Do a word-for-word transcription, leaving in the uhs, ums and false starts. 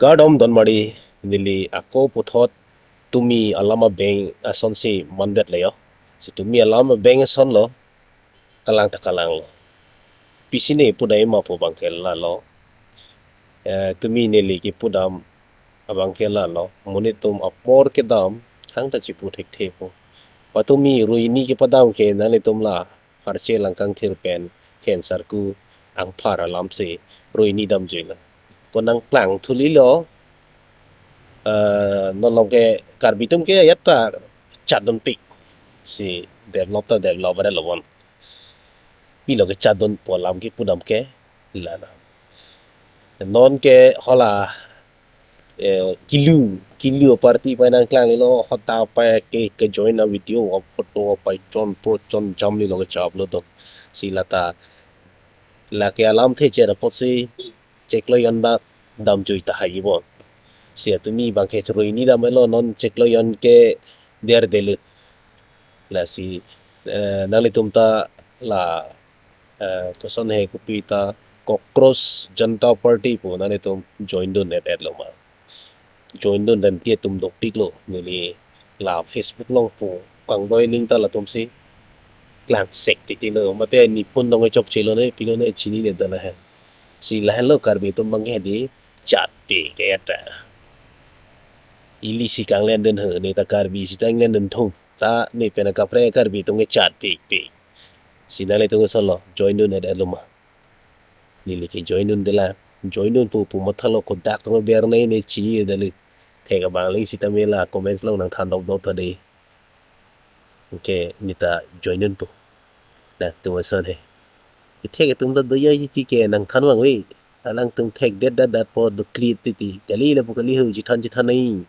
Kardom donmari, neli ako puthot tumi alam abeng asonsi mandetlo yo. Si tumi alam abeng asonlo, kalang ta kalanglo. Pisi ne pudam ma pu abangke lalo. Eh, tumi neli kipudam abangke lalo. Monit atum apor kedam, thangta chipu thekthe po. Patumi roini kepadam ke nanglitum la Harche Langkangthir pen Hensarku Angphar alamsi roini damjuilo. Konang klang thulilo, eh, non along ke Karbi atum ke ajat ta chatdunpik. Si develop ta develop ada lobon. Pilo ke chatdun pu alam kipudam ke lana. Non ke hala, eh, kilu, kilu party pai nangklanglilo, hota pai ke, ke join a video, a photo pai chonpo chonjamlilo ke chaplo dok. Si lata, lake alamthe cher apotsi cheklo yon ba damjui tahai bon. Si atumi abangke roini damlo, non cheklo yon ke der delu. Lasi, eh, nanglitum ta la, eh, koson he kopi ta Cockroach Janta Party pu nanglitum join dun et et lo ma. Join dun dan tie tum dopiklo, neli la Facebook along pu kangdoi ling ta latumsi klangsek titilo, mate nipun dong chokchelo ne, pilo ne, chinine dala he. Si lahenlo Karbi atum abangke di chatpik ke eta. Ili si kanglendun he, ne ta Karbi sita inglendun thung. Ta ne pen akaprek Karbi atum ke chatpikpik. Si nanglitum asonlo, join dun et et lo ma. Neli ke join dun dela, join dun pu pu mathalo, kodak tong ber ne ne chinine dali. Thek abang le sita mela comments along nangthan dokdok ta de. Oke, ne ta join dun pu. Nangtum ason he. Ithek atum ta doya titi ke nangthan vangve. Alangtum thekdet dat dat po do klit titi. Kali lapu kali ho, chethan chethan nai.